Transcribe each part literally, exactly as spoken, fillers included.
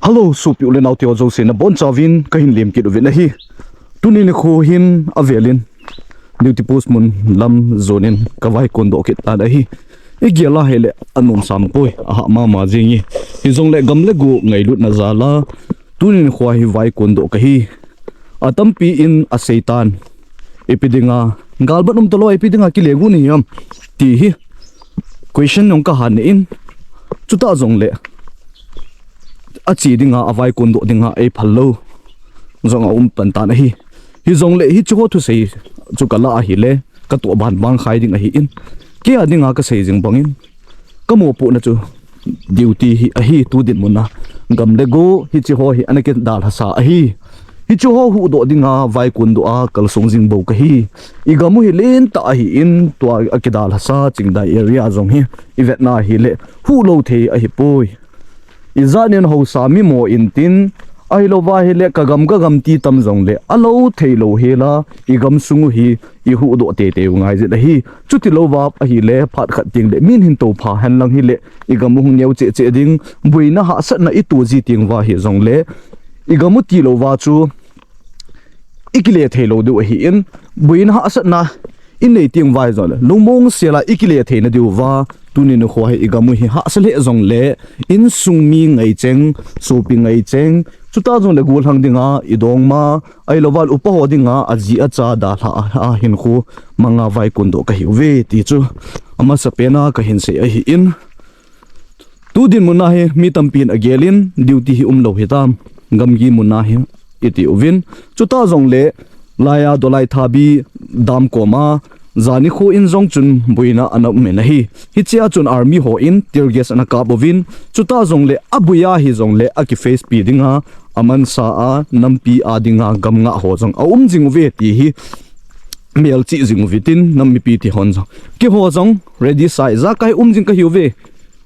Hello, sopi u le nao te ho jouse nabonchauvin kahin lemkit uvin ahi. Tuni nikho hin avelin duty post mun lam jonin kavai kondoh kit tan ahi. Igel a hile anom sam poi, ahah mama jing e. Hijongle gam le go ngailutna jal a tuni nikho hi vai kondoh kahi. Atampi in aseitan, ipi dinga galbat um talou, ipi dinga kile got nahi ham, ti hi question jong kahin nei in, chutah jongle ache dinga, avai kondoh dinga eiphal lou jong aum pan tan ahi. Hijongle hiche ho thusei chu kalah ahile katoh ban bang khai ding ahin, keia dinga kasei jing bangin, kamopohna chu duty hi ahi. Tu dinmun a gam le go hiche ho hi ana kidalhasa ahi. Hiche ho huhdoh dinga vai kondoh a kalsong jing bou kahi. Igam u hi lentah ahin, tua akidalhasa Chingdai area jong hi ivetna hile huhlou thei ahipoi. Ijat nin haosa mimo intin, ahilouva hile kagam kagam ti tam jongle alou theilou hela, igam sung u hi ihuhdoh teitei u ngai jin ahi. Chutilouva ahile phat khat tengle min hin toupha henlang hile igam u hung neo cheh cheh ding. Boina hahsatna ito ji tenguva hijongle igam u tilouva chu ikile theilou diu ahin, boina hahsatna inei tenguva hijongle lungmong sela ikile theina diuva, tuni nikho hi igam u hi hahsa lheh jongle insung mi ngaicheng, sopi ngaicheng, chutah jongle gollhang dinga idongma, ahilouva upa ho dinga aji acha dalha a hinkho manga vai kondoh kahiuve ti chu amasapen a kahin sei ahin. Tu dinmun a hi mi tampin agelin duty hi umlou hitam, gamgi mun a hi iti uvin. Chutah jongle laiya Dolai Thabi dam koma jani kho in jong chun boina ana um in ahi. Hichea chun army hon tear gas ana kap uvin, chutah jongle aboi a hijongle akiface pi dinga amansa a nampi a dinga gamngah ho jong aum jing uve ti hi melchih jing uve tin nam mipi te hon jong. Keiho jong ready sa ijakai um jing kahiuve.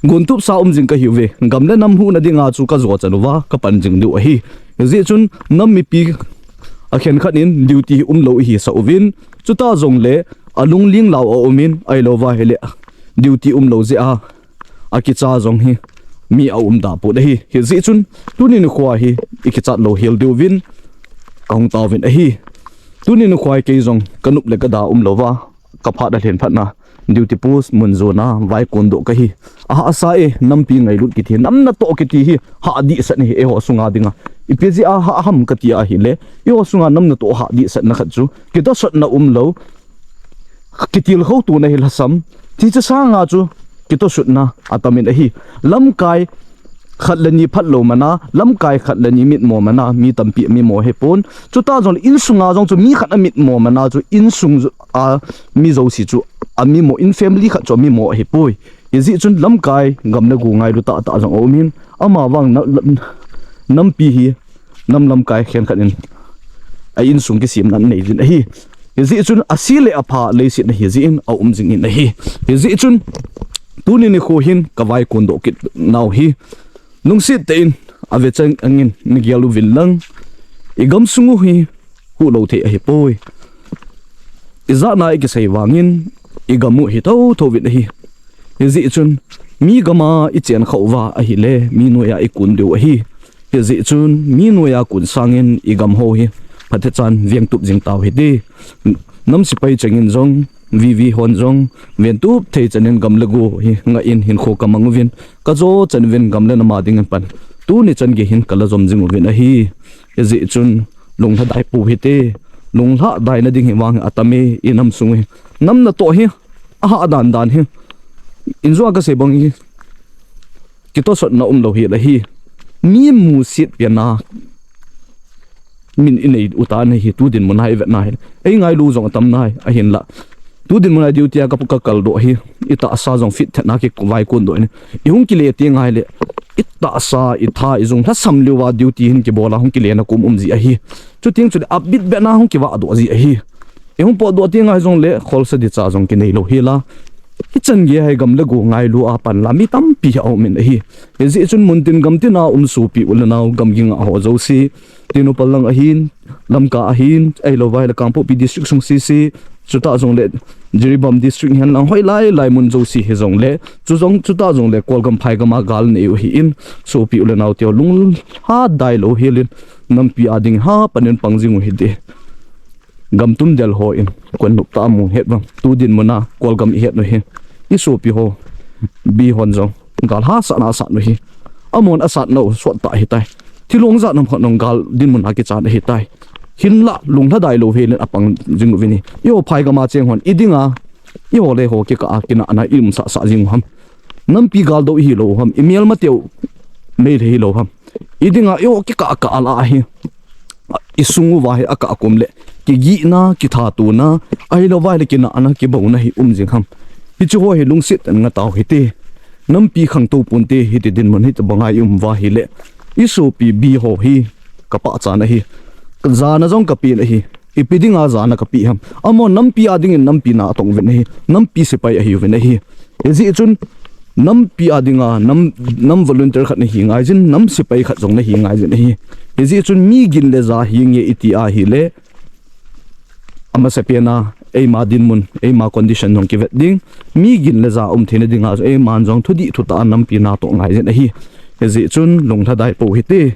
Gontupsa um jing kahiuve. Gam le nam huhna dinga chu kajo chan uva kapan jing diu ahi. Hijeh chun nam mipi akhenkhat in duty umlou ihisah uvin, chutah jongle alungling lau aumin, ahilouva hile duty umlou jeh a akicha jong hi mi aum da pon ahi. Hijeh chun tuni nikho hi ikichat lou hel diuvin kahung tauvin ahi. Tuni nikho kei jong kanop le kada umlouva, kaphat alhin phatna duty post mun jona vai kondoh kahi. Ahahsa e, nampi ngailut kiti, nam natoh kiti hi hahdihsatna hi eiho sunga dinga. Ipi jeh a hah ham kati ahile, eiho sunga nam natoh hahdihsatna khat chu kitosotna umlou, kitilkhou tona hi lhasam, tichu sanga chu kitosutna atamin ahi. Lamkai khat le ni phatlou mana, lamkai khat le ni mitmo mana mi tampi amimo ahipon. Chutah jongle insunga jong chu mi khat amitmo mana chu insung a mi jouse chu amimo, in family khat chu amimo ahipoi. Hijeh chun lamkai gam le go ngailu tahtah jong aumin, amavang nampi hi nam lamkai khenkhat in a insung kisemna anei jin ahi. Hijeh chun ase le apha leiset na hijeh in aum jingin ahi. Hijeh chun tuni nikho hin kavai kondoh kit nau hi lungset tah in ave chang angin nagel uvin lang, igamsung u hi huhlou thei ahipoi. Ijatna ikisei vangin igam u hi thotho uvin ahi. Hijeh chun mi gam a ichen khah uva ahile mi noiya ikon diu ahi. Hijeh chun mi noiya kon sangin igam ho hi phatechan vengtup jing tau hite. Nam sepai chengin jong, VV hon jong, vengtup thei chanin gam le go hi ngah in hinkho kamang uvin, kajo chan uvin gam le nam a dingin pan tuni chan gei hin kala jom jing uvin ahi. Hijeh chun lunglhadai pou hite. Lunglhadaina ding hi vang hi atame, inam sung hi nam natoh hi ahahdan dan hi injua kasei bang hi kitosotna umlou hel ahi. Mi musit pena min inei u tan ahi, tu dinmun a ivetna hile. Eingailu jong atam nai, ahinla tu dinmun a duty a ka, kakaldoh hi, itahsa jong fit thetna kivai kondoh in, ihung kile teng ahile itahsa, itha, ijung lhasam leuva duty hin kibola hung kilena kom um ji ahi. Chuteng chule abit betna hung kivahdoh ji ahi. Ihung potdoh teng ahi jongle kholsa dicha jong kineilou hela, ichan gei a hi gam le go ngailu a panla mi tampi aumin ahi. Hijeh chun muntin gamtin a um sopi u le nao, gamgi ngah ho jouse, Tengnoupal lang ahin, Lamka ahin, ahilouva hile Kangpokpi District sung sese, Chuta jongle Jiribam district hihen lang hoilai lai mun jouse hijongle, chujong chuta jongle Kolgam phaigam a gal nei u ahin, sopi u le nao teu lunglha dailou helin, nampi a ding hapan in pang jing u hite. Gam tum del hon kon nop tah a mu het vang. Tu dinmun a Kolgam i het u hi. I sopi ho, Bi hon jong gal hahsatna asat u hi. Amahon asatna u sot tah ahitai. Thilong jat nam khat nong gal dinmun a kichan ahitai. Hinlah lunglha dailou helin apang jing uvin ahi. Eiho phaigam a cheng hon i dinga, eiho le eiho kikah a kinahna i umsah sah jing u ham. Nampi gal dou i hilou u ham. I melma teu Meitei hilou ham. I dinga eiho kikah kah a lah hi, i sung uva hi akah kom le kigihna, kithatona, ahilouva ahile kinahna, kibouna hi um jing ham. Hiche ho hi lungset tah in ngah tau hite. Nampi khangtou ponte, hiti dinmun hitobang a i um uva ahile, i sopi Bi ho hi ka pachat ahi. Jana jong ka pen ahi. Ipi dinga jana ka pe ham. Amahon nampi a dingin nampi natong uvin ahi. Nampi sepai ahiuvin ahi. Hijeh chun nampi a dinga nam, nam volunteer khat nahi ngai jin, nam sepai khat jong nahi ngai jin ahi. Hijeh chun mi gin le ja hinge i ti ahile, amasapen a eima dinmun, eima condition jong kivet ding. Mi gin le ja um theina dinga chu eiman jong thudih thutah a nampi natoh ngai jin ahi. Hijeh chun lunglha dai pou hite.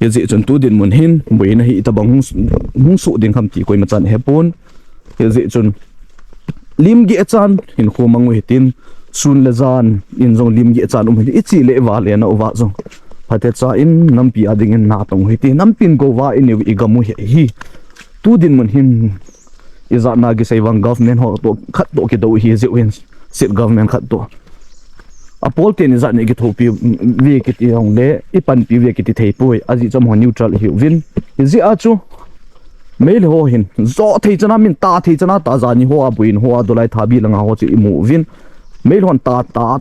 Hijeh chun tu dinmun hin boina hi itobang hung, hung soh ding ham ti koima chan ahepon. Hijeh chun lim geh chan hinkho mang u hitin, sun le jan in jong lim geh chan um hitin, i chih le i vale na uva jong phatecha in nampi a dingin natong u hite. Nampin gouva i neiu i gam u hi ahi. Tu dinmun hin ijat na kisei vang government ho toh khat toh kidou hi jeh u hin, state government khat toh. Apol ten ijat ni kithopi uve kiti jongle, i panpi uve kiti thei poi, ajeh chu amaho neutral ahiuvin. Hijeh a chu Meitei ho hin jo thei chan a min ta thei chan a ta, jani ho a, buin ho a, dolai thabi langa ho chu i mu uvin. Meitei hon ta, ta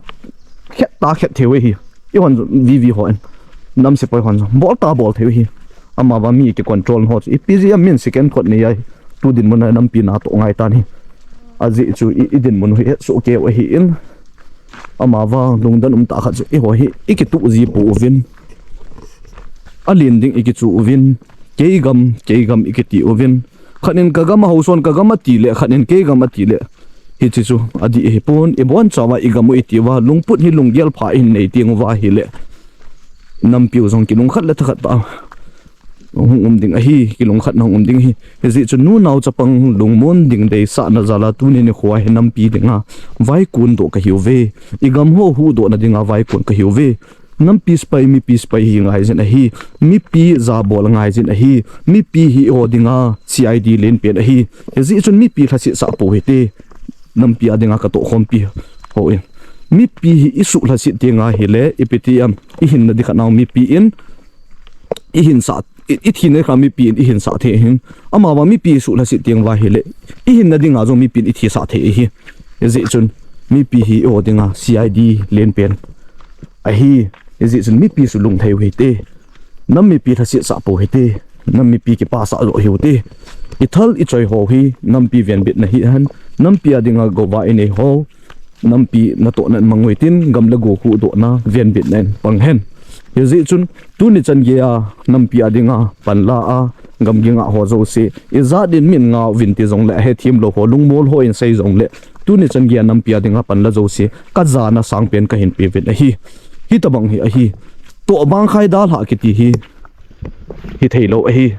khet, ta khet thei u ahi. Eihon V V hon, nam sepai hon bol ta bol thei u ahi. Amavang mi ki control ho chu ipi jeh a min second thought nei ahi. Tu dinmun a nampi natoh ngai tan ahi. Ajeh chu i, i dinmun u hi het soh keu ahin. Amavang lungdon um tah khat chu eiho hi i kituh ji pouvin. Alen ding i kichu uvin. Kei gam, kei gam i kiti uvin. Khat in ka gam a houson ka gam ati le, khat in kei gam ati le. Hiche chu adih ahipon, i bonchauva i gam u i tiuva, lungput hi lunggel pha i hin nei teng uva ahile, nampiu jong kilungkhat le thakhat tah a hung um ding ahi, kilungkhatna hung um ding ahi. Hijeh chun nu nao chapang lungmon ding deisahna jal a tuni nikho a hi nampi dinga vaikon doh kahiuve. I gam ho huhdohna dinga vaikon kahiuve. Nampi sepai, mipi sepai hi ngai jin ahi. Mipi jabol ngai jin ahi. Mipi hi eiho dinga C I D lenpen ahi. Hijeh chun mipi lhaset sah pou hite. Nampi a dinga ka tohkhompi hon. Mipi hi i suh lhaset teng ahile, ipi ti ham, i hinna ding khat nau mipi in, i hinsah, i, i thina kha mipi in i hinsah thei ahin. Amavang mipi i suh lhaset teng uva ahile, i hinna dinga jong mipi in i thisah thei ahi. Hijeh chun mipi hi eiho dinga C I D lenpen ahi. Hijeh chun mipi sulung thei u hite. Nam mipi lhaset sah pou hite. Nam mipi kipasah joh hiu hite. I thal i choi ho hi nampi venbitna hihen. Nampi a dinga gouva i nei ho nampi natohna in mang u hitin, gam le go huhdohna venbitna in pang hen. Hijeh chun tuni chan geiya nampi a dinga panla a gam ging a ho jouse, ijat in min ngauvin ti jongle, ahethem lou ho, lungmol hon sei jongle, tuni chan geiya nampi a dinga panla jouse ka jana sangpen kahin peuvin ahi. Hitobang hi ahi. Tohbang khai dalha kiti hi hithei lou ahi.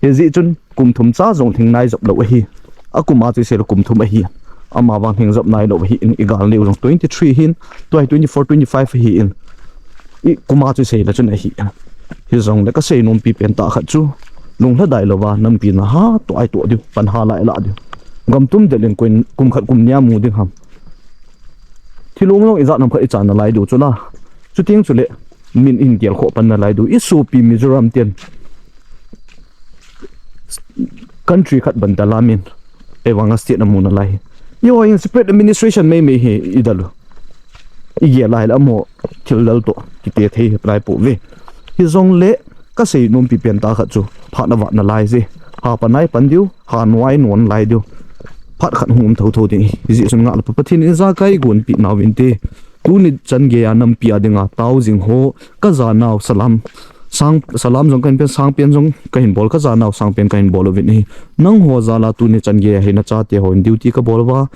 Hijeh chun kum thum cha jong lhing nai jop lou ahi. Akum a chu isei le kum thum ahi. Amavang lhing jop nai lou ahin, i gal neiu jong twenty three ahin, tua hi twenty four, twenty five ahin. I kum a chu isei le chun ahi. Hijongle kasei nompi pen tah khat chu, lunglha dai louva nampi na hatoh a itoh diu, pan ha lai lah diu. Gam tum del in kum khat kum ni a mu ding ham. Thilong jong ijat nam khat i chan nalai diu chu la. Chuteng chule min i hin gelkhoh pan nalai diu. I sopi Mizoram ten country khat ban dal a min, eivang a state a mu nalai hi. Eiho hin separate administration meimei hi i dal u. I gel a hile amaho thil dal toh kite thei hi nai pouve. Hijongle kasei nompi pen tah khat chu, phat na vat nalai je. Ha pan nai pan diu, ha nuai non lai diu. Phat khat hung um thotho ding ahi. Hijeh chun ngah le Pa Pathen in ijakai gonpeh nauvin te. Tuni chan geiya nampi a dinga tao jing ho, ka janau salam Sang, salam jong kahin pen, sangpen jong kahin bol, kajanau sangpen kahin bol uvin ahi. Nangho jal a tuni chan geiya hi nachate hon duty kabol uva,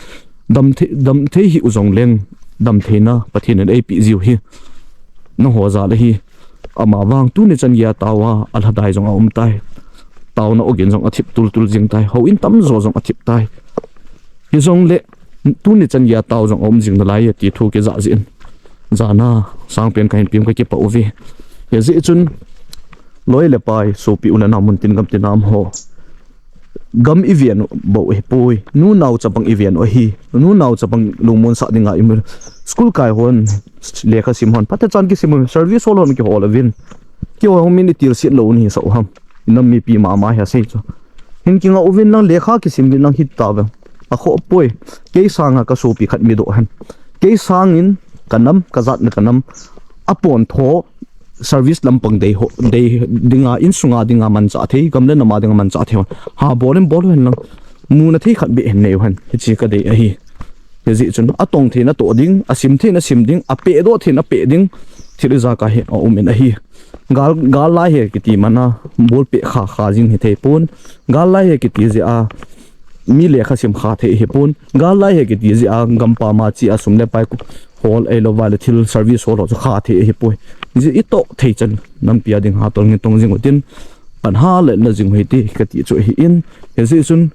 damthei, damthei hih u jongleng, damtheina Pathen in eipeh jiu hi nangho jal ahi. Amavang tuni chan geiya taoa alhadai jong aum tai. Taona ogin jong athip tultul jing tai. Houin tamjo jong athip tai. Hijongle tuni chan geiya tao jong aum jing nalai e ti thu kijah jeh in, jana sangpen kahin pem, kakipah uve. Hijeh chun loi le pai, sopi u le nao, muntin gamtin a umho, gam iven u bou ahipoi, nunao chabang iven u ahi. Nunao chabang lungmonsah dinga imu, school kai hon, lekha sim hon, phatechan kisim u, service hol hon kihol uvin. Keiho hung min itilsit lou nahisah u ham? Inam mipi mama hi asei chu. Hin kingah uvin lang, lekha kisim uvin lang, hitauvin. Akhoh poi. Kei sanga kasopi khat midoh hen. Kei sangin kanam, kajat le kanam, apontho service lampang dei ho, dei dinga, insunga dinga manchah thei, gam le nam a dinga manchah thei hon ha bol in bol uhen lang, muna thei khat beh hin nei uhen, hiche kadei ahi. Hijeh chun atong theina toh ding, asim theina sim ding, apehdoh theina peh ding, thil ijakai hi aum in ahi. Gal, gal lai hi kiti mana, bolpeh kha kha jing hithei pon. Gal lai hi kiti jeh a mi lekha sim kha thei ahipon. Gal lai hi kiti jeh a gampam a che a sum le pai hol ahilouva le thil service hol ho chu kha thei ahipoi. Hijeh itoh thei chan nampi a ding hatah in tong jing utin, pan ha le na jing u hite kati chu ahin. Hijeh chun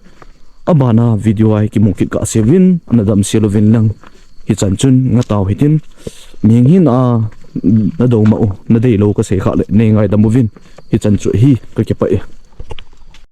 abana video a hi kimu kit kahse uvin, ana damsel uvin lang, hichan chun ngatau hitin. Mihem hina a nadouma u, nadeilou kasei khah le nei ngaidam uvin, hichan chu ahi, kakipah e.